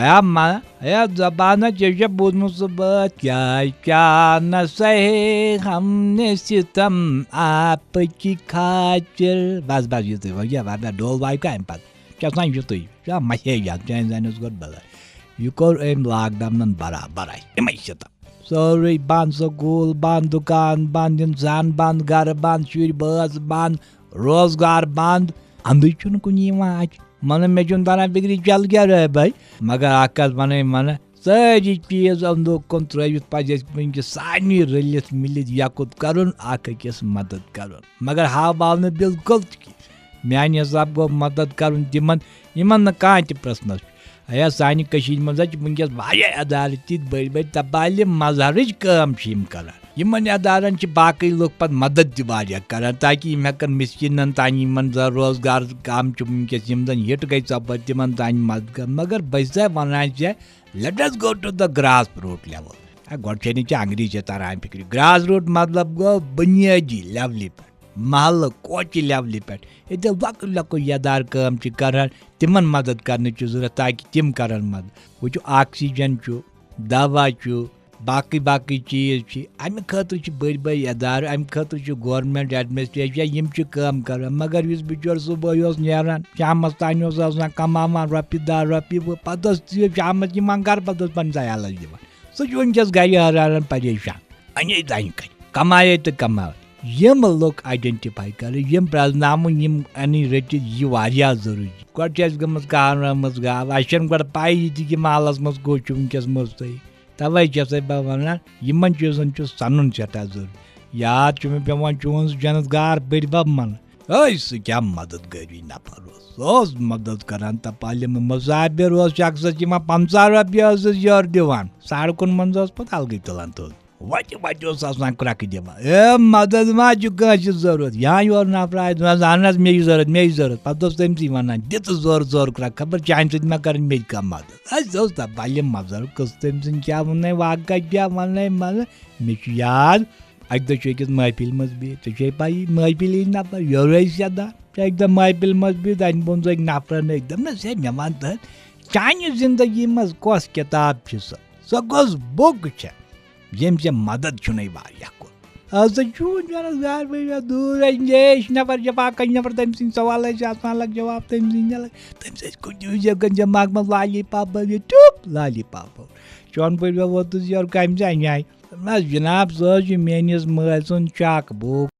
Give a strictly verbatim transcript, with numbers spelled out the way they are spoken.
A ما A زبانہ، ژےٚ چھےٚ بوٗزمُت سُہ بٲتھ، کیٛاہ کیٛاہ نہ سہے ہم نے ستم آپ کی خاطر۔ بس بس، یُتُے وۄنۍ کیٛاہ، وۄنۍ ڈول وایہِ کانٛہہ اَمہِ پتہٕ؟ کیٛاہ سا یُتُے؟ کیٛاہ مَسے یَتھ چٲنۍ زَنٮ۪س گوٚو بَلاے؟ یہِ کوٚر أمۍ lockdownن برابر اَسہِ یِمَے ستم۔ سورُے بنٛد، سکوٗل بنٛد، دُکان بنٛد، اِنسان بنٛد، گرٕ بنٛد، شُرۍ بٲژ بنٛد، روزگار بنٛد۔ اَندٕے چھُنہٕ کُنہِ یِوان اَتہِ۔ مطلب، مےٚ چھُنہٕ تران فِکرِ، چل کیٛاہ رہے بھائی؟ مگر اَکھ کَتھ وَنَے وَنہٕ، سٲری چیٖز اَندو کُن ترٛٲوِتھ پَزِ اَسہِ وٕنکیٚس سارنٕے رٔلِتھ مِلِتھ یَکُت کَرُن، اَکھ أکِس مدد کَرُن۔ مگر ہاو باو نہٕ بِلکُل تہِ کینٛہہ۔ میٛانہِ حساب گوٚو مدد کَرُن تِمَن، یِمَن نہٕ کانٛہہ تہِ پرٛژھنَس چھُ۔ ایا، سانہِ کٔشیٖرِ منٛز حظ چھِ وٕنکیٚس واریاہ ادارٕ تِتھۍ بٔڑۍ بٔڑۍ، تبالہِ مظہرٕچ کٲم چھِ یِم کران۔ یِمن ادارن چھِ باقٕے لُکھ پتہٕ مدد تہِ واریاہ کران، تاکہِ یِم ہٮ۪کن مسکیٖنن تام، یِمن زن روزگار کم چھُ وٕنکیٚس، یِم زن ہِٹ گٔے ژۄپٲرۍ، تِمن تام مدد کران۔ مگر بہٕ چھُسے ونان ژےٚ، let us go to the grass root level۔ آ، گۄڈٕ چھے نہٕ ژےٚ انگریٖزی تران فِکرِ۔ Grass root مطلب گوٚو بُنیٲدی لیولہِ پٮ۪ٹھ، محلہٕ کوچہِ لیولہِ پٮ۪ٹھ۔ ییٚتہِ لۄکٕٹۍ لۄکٕٹۍ ادارٕ کٲم چھِ کران، تِمن مدد کرنٕچ چھِ ضروٗرت، تاکہِ تِم کرن مدد۔ وٕچھِو، oxygen چھُ، دوا چھُ، باقٕے باقٕے چیٖز چھِ۔ اَمہِ خٲطرٕ چھِ بٔڑۍ بٔڑۍ ادارٕ، اَمہِ خٲطرٕ چھِ government administration، یِم چھِ کٲم کران۔ مگر یُس بِچور صُبحٲے اوس نیران، شامس تام اوس آسان کماوان رۄپیہِ دَہ رۄپیہِ وُہ، پتہٕ اوس تہِ شامس یِوان گرٕ، پتہٕ اوس پننِس عیالس دِوان۔ سُہ چھُ وٕنکیٚس گرِ حٲران پریشان، اَنے دانہِ کَتہِ، کمایے تہٕ کماوے۔ یِم لُکھ identify کرٕنۍ، یِم پرٛزناوٕنۍ، یِم اَنٕنۍ رٔٹِتھ، یہِ چھِ واریاہ ضروٗری۔ گۄڈٕ چھِ اَسہِ گٔمٕژ کارنامس گاو، اَسہِ چھَنہٕ گۄڈٕ پَیی تہِ کہِ محلس منٛز کُس چھُ وٕنکیٚس مُستحق۔ توے چھَسے بہٕ وَنان، یِمن چیٖزن چھُ سَنُن سٮ۪ٹھاہ ضروٗری۔ یاد چھُ مےٚ پٮ۪وان چون سُہ جنت گار بٔڈۍ بب من۔ ہے، سُہ کیٛاہ مدد گٲری نفر اوس۔ سُہ اوس مدد کران تپالہِ منٛز۔ مسافر اوس شخصس یِوان پنٛژاہ رۄپیہِ ٲسٕس یورٕ دِوان۔ سڑکن منٛز اوس پتہٕ الگٕے تُلان تُل۔ وتہِ وتہِ اوس آسان کرٛکہٕ دِوان۔ اے، مدد ما چھُ کٲنٛسہِ ضروٗرت؟ یا یورٕ نفر آسہِ دِوان، اہن حظ، مےٚ چھِ ضروٗرت، مےٚ چھِ ضروٗرت۔ پتہٕ اوس تٔمسٕے ونان، دِ ژٕ زورٕ زورٕ کرٛکھ، خبر چانہِ سۭتۍ ما کرن مےٚ تہِ کانٛہہ مدد۔ اَسہِ اوس تپالہِ مظہر قٕصہٕ تٔمۍ سٕنٛدۍ، کیٛاہ ووٚننَے، واقعہ کیٛاہ ووٚننَے، مطلب، مےٚ چھُ یاد، اَکہِ دۄہ چھُ أکِس محفِلہِ منٛز بِہِتھ، ژےٚ چھے پَیی، محفِلہِ یی نفر، یورٕ ٲسۍ سیٚدان۔ چھُ اَکہِ دۄہ محفِلہِ منٛز بِہِتھ، اَتہِ ووٚن سُہ أکۍ نفرَن أکۍ، دوٚپنَس، ہے، مےٚ وَن تہٕ، چانہِ زِندگی منٛز کۄس کِتاب چھِ سۄ؟ سۄ کۄس بُک چھےٚ، ییٚمۍ ژےٚ مدد چھُنَے واریاہ کوٚرمُت؟ آز تہٕ چون جنس گار بٔرۍ مےٚ دوٗر، اَسہِ نِش نفر، جفا کٔرۍ نفر، تٔمۍ سٕنٛدۍ سوال ٲسۍ آسان الگ، جواب تٔمۍ سٕنٛدۍ الگ۔ تٔمۍ سٕنٛدۍ کُنہِ وِزِ گٔنٛزِ دٮ۪ماغ منٛز لالی پاپا، یہِ ٹیوٗپ لالی پاپا۔ چون پٲٹھۍ مےٚ ووتُس یورٕ کَمہِ زِ اَنہِ آیہِ۔ نہ حظ جناب، سُہ حظ چھُ میٛٲنِس مٲلۍ سُنٛد چک بُک۔